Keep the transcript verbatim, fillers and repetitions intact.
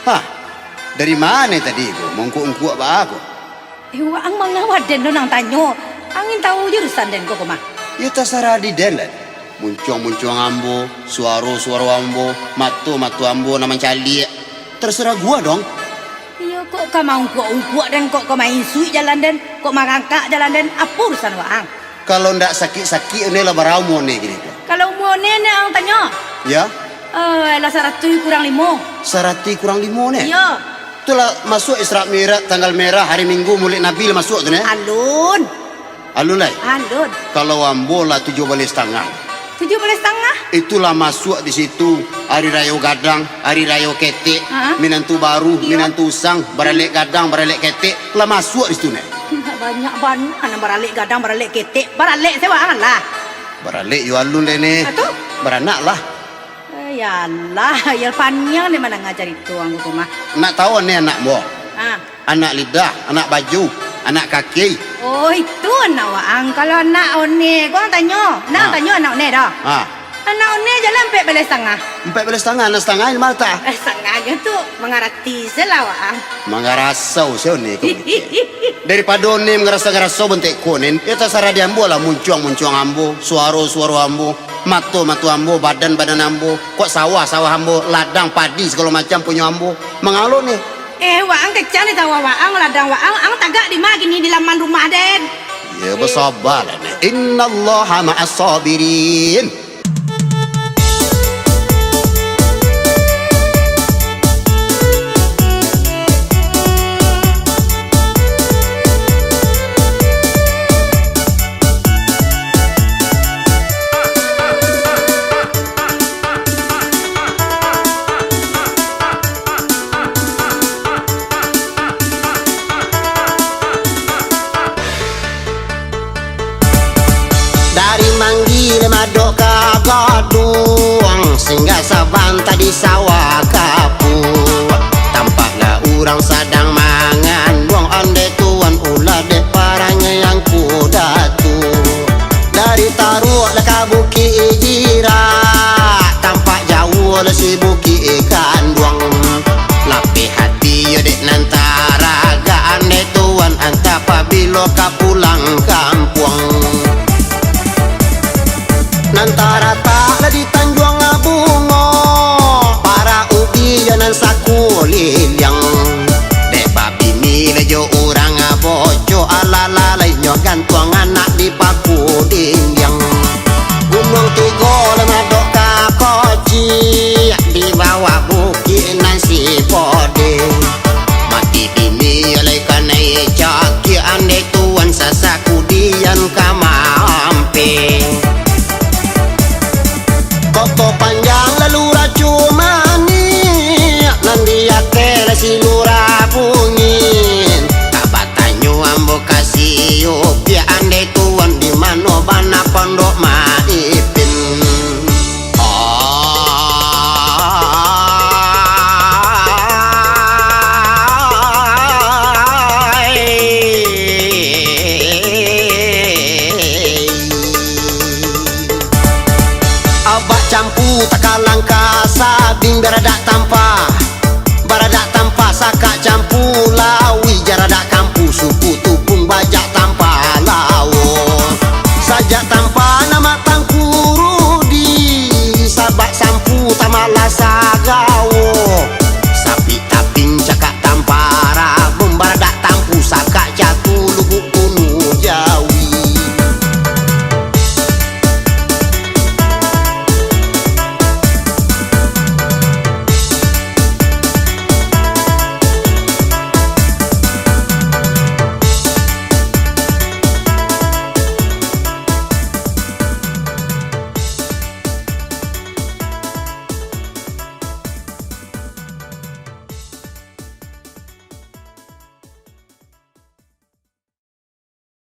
Hah, dari mano tadi ko, maungkuak-ungkuak baa ko? Eh, waang mangawak den do nan tanyo. Ang ingin tahu jurusan den ko, ko mah? Yo, tasarah di den lah. Muncuang-muncuang ambo, suaro-suaro ambo, mato-mato ambo nan mancaliak. Terserah gua dong. Iyo, kok ka maungkuak-ungkuak den, kok ka mainsuik jalan den, kok marangkak jalan den, apo urusan waang? Kalau ndak sakik-sakik, One lah bara umua One kini ko? Kalau umua One, One ang tanyo? Ya? Eh, lah saratuih kurang limo. Saratuih kurang limo, One? Iyo. Tu lah masuak Isra Mi'raj, tanggal merah, hari Minggu, Maulid Nabi lah masuak tu, One? Alun. Alun lai? Alun. Kalau ambo lah tujuah baleh satangah. Tujuah baleh satangah? Itulah masuak di situ, hari rayo gadang, hari rayo ketek, ha? Minantu baru, iyo, minantu usang, baralek gadang, baralek ketek, lah masuak di situ, Nek. Banyak bana nan baralek gadang, baralek ketek, baralek se waang lah. Baralek yo alun lai, Nek. Ah, tu? Baranak lah. Eh, yalah, yo paniang dek mandanga carito ang ko mah. Nak tahu, Nek, anak ambo? Ah. Anak lidah, anak baju, anak kaki. Oh, itu anak waang. Kalau anak One, ko ang tanyo. Nah, ha, tanyo anak One dah. Ha. Anak One jalan ampek baleh satangah. Ampek baleh satangah, anak satangah di mano? Eh, satangahnyo tu mangarati se lah waang. Mangarasau se One ko. Daripado One mangarasau-ngarasau bantuak ko, Nen, yo tasarah di ambo lah, muncuang-muncuang ambo, suaro-suaro ambo, mato-mato ambo, badan-badan ambo, kok sawah-sawah ambo, ladang padi sagalo macam punyo ambo. Manga lo, Nen? Eh, waang kecek ni, sawah waang, ladang waang, ang tagak di ma kini, di laman rumah den? Yo, eh, basabalah, Nen. Innallaha ma'as sabirin. Dari Manggih madok ka Gaduang, singgah sabanta di sawah kapuak. Tampak lah urang sadang manganduang, ondeh tuan ulah dek parangai angku datuak. Dari Taruak lah ka Bukik Jirak, tampak jauah lah si Bukik Kanduang. Lapeh ati yo dek nan taragak, ondeh tuan antah pabilo ka pulang kampuang. Nan taratak lah di Tanjuang Bungo, parak ubi jo nan sakuliliang. Dek babini lah jo urang boco, alah lalainyo gantuang anak di paku dindiang. Gunuang Tigo lah madok ka Kocik, di bawah bukik nan si Podeh. Mati bini alai kanai caki, andai tuan sasaku dian ka maampeh. Koto Panjang lalu racu manih, nan di ateh lah si Lurah Bungin. Ka batanyo ambo ka si Upiak, andai tuan di mano bana Pondok Maipin. Abak campu takalang ka sabing, biar dak tampa